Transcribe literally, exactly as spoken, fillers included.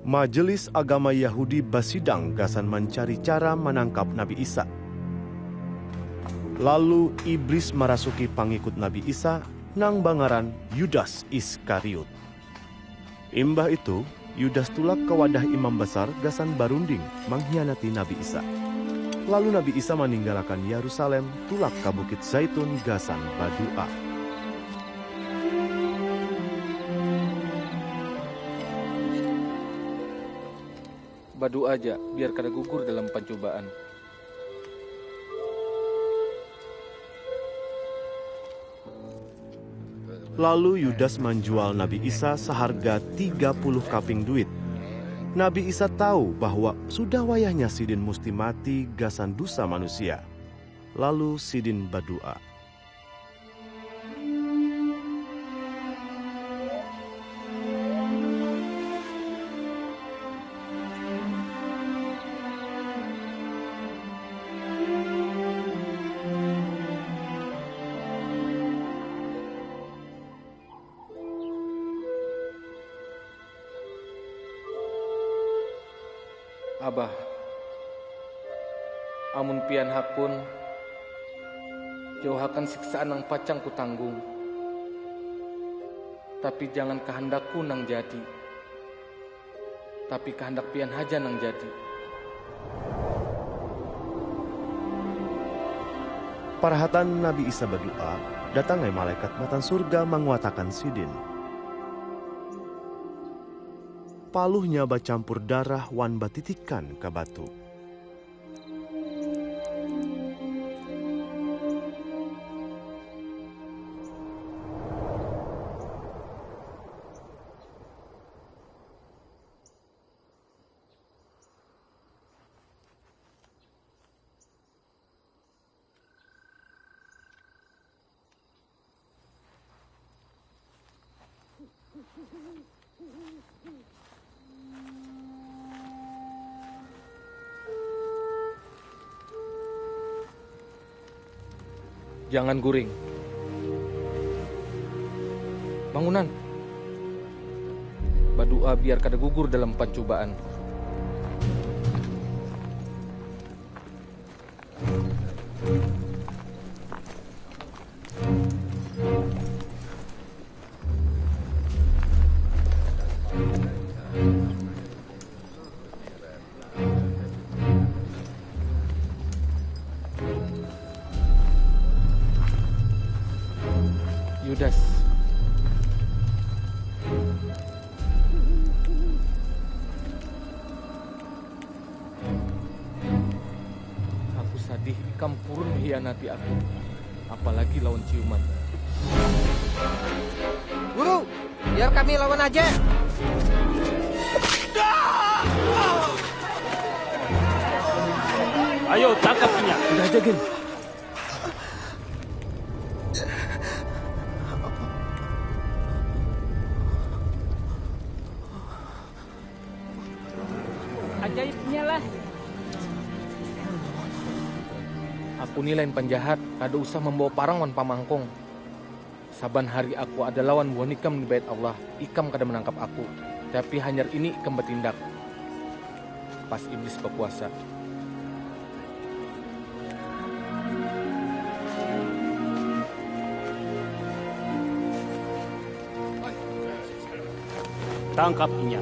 Majelis Agama Yahudi basidang gasan mancari cara manangkap Nabi Isa. Lalu, Iblis marasuki pangikut Nabi Isa nang bangaran Yudas Iskariot. Imbah itu, Yudas tulak ka wadah imam basar gasan barunding manghianati Nabi Isa. Lalu Nabi Isa maninggalakan Yarusalem, tulak ka Bukit Zaitun gasan badua. Badua ja, biar kada gugur dalam pancubaan. Lalu Yudas manjual Nabi Isa saharga tiga puluh kaping duit. Nabi Isa tahu bahwa sudah wayahnya sidin musti mati gasan dusa manusia. Lalu sidin badua. Abah, amun pian hakun, jauhakan siksaan nang pacang kutanggung. Tapi jangan kahandakku nang jadi, tapi kahandak pian haja nang jadi. Parahatan Nabi Isa badua, datang ai malaikat matan surga manguatakan sidin. Paluhnya bacampur darah wan batitikan ka batu. Jangan guring. Bangunan. Badua biar kada gugur dalam pancubaan. Yudas. Aku sadih ikam purun mengkhianati aku, apalagi lawan ciuman. Guru, biar kami lawan aja. Ayo, tangkap inya. Udah aja, Gin. Ajaibnya lah. Aku ni lain panjahat, kada usah mambawa parang wan pamangkung. Saban hari aku ada lawan buhan ikam di bait Allah, ikam kada manangkap aku. Tapi hanyar ini ikam batindak. Pas Iblis bakuasa. Tangkap inya.